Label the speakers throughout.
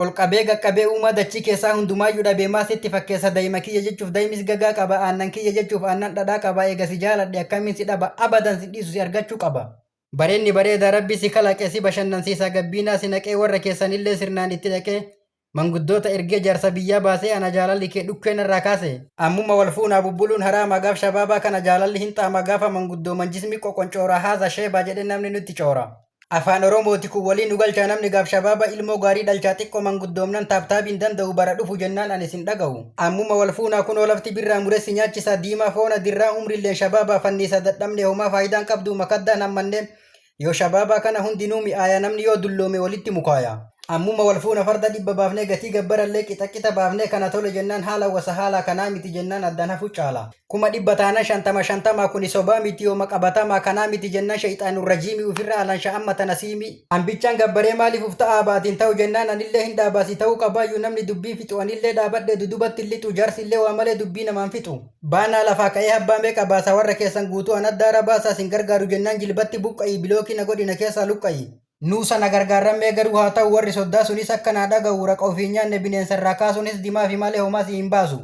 Speaker 1: Ol qabee qaqqabee uumaa dachii keessaa hundumaayyuu dhabee maa sitti fakkeessa dayma kiyya jechuuf daymis gagaa qaba aannan kiyya jechuuf aannan dhadhaa qaba eega si jaaladhe akkamiin si dhaba abadan sin dhiisu si argachuu qaba. Bareenni bareedaa rabbi si kalaqe si bashannansiisa gabbiinaa si naqee warra keessanillee sirnaan itti dhaqee manguddoota ergee jaarsa biyyaa baasee ana jaalalli kee dhukkee narraa kaase. Ammuma wal fuunaa bubbuluun haraama gaaf shabaabaa kana jaalalli hin xaama gaafa manguddooman jismi qoqoncooraa haaza sheebaa jedhee namni nutti coora. Afaan Oromooti kun walii nu galchaa namni gaaf shabaaba ilmoo gaarii dhalchaa xiqqoo manguddoomnan taaptaabiin danda'u bara dhufu jennaan ani sin dhaga'u. Ammuma wal fuunaa kunoo lafti birraa muressi nyaachisaa diimaa foona dirraa umrilleen shabaabaa fanniisa dadhabne homaa faayidaan qabdu makaddaan hammannee yoo shabaabaa kana hundinuu mi'aaya namni yoo dulloome walitti mukaaya. Ammuma wal fuuna farda dhibba baafnee gatii gabbarallee qixa qixa baafnee kana tole jennaan haala wasa haala kanaa miti jennaan addaan hafu caala. 50,000 taanan 50 shantamaa kuni sobaa miti yooma qabatamaa kanaa miti jennaan sheyxaanun rajiimi ufirra alansha amma tana siimi. An bichaan gabbaree maaliif uf ta'aa baatiin ta'u jennaan anillee hin dhaabaa si ta'uu qabaayyuu namni dubbii fixu anillee dhaabadhe dudubatti hin lixu jaarsi illee waa malee dubbii namaan fixu. Baanaa lafaa ka'ee habbaa meeqa baasa warra keessan guutuu an addaara baasaa sin gargaaru jennaan jilbatti buqqa'i bilookii na godhi na keessaa luqqa'i. Nuusa na gargaarrammee garuu haa ta'u warri soddaa sunis akka naa dhaga'u raqa ofii nyaanne bineensa irraa kaasuunis dimaafi malee homaa si hin baasu.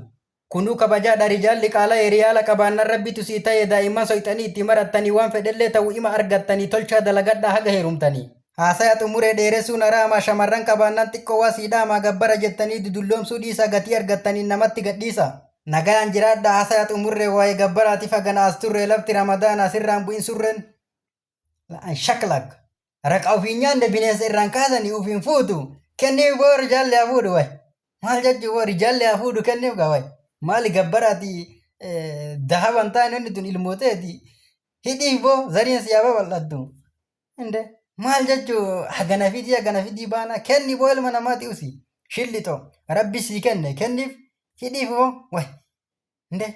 Speaker 1: Kunuu kabajaadha rijaalli qaala'e riyaala qabaannan rabbitu sii ta'e daa'imman soyxanii itti marattanii waan fedhellee ta'u ima argattanii tolchaa dalagadhaa haga heerumtanii. Haasaya xumuree dheeressuun haraama shamarran qabaannan xiqqoo waa sii dhaamaa gabbara jettanii dudulloomsuu dhiisaa gatii argattaniin namatti gadhiisaa. Nagayaan jiraadhaa haasaya xumurree waa'ee gabbaraatif hagana as turree lafti ramadaanaa sirraan bu'in surreen. La'an shaklak. Raqa ofiin nyaanne bineensa irraan kaasanii ofiin fuutu. Kenniif boo rijaalli haa fuudhu wayi. Maal jechuu boo rijaalli haa fuudhu kenniif gaa wayi. Maali gabbaraati dahaban taane inni tun ilmooteeti. Hidhiif boo zariin si haa babal'attu. Inde maal jechuu hagana fidii hagana fidii baana kenni boo ilma namaati usi. Shillixo rabbi sii kenne kenniif hidhiif boo wayi. Inde.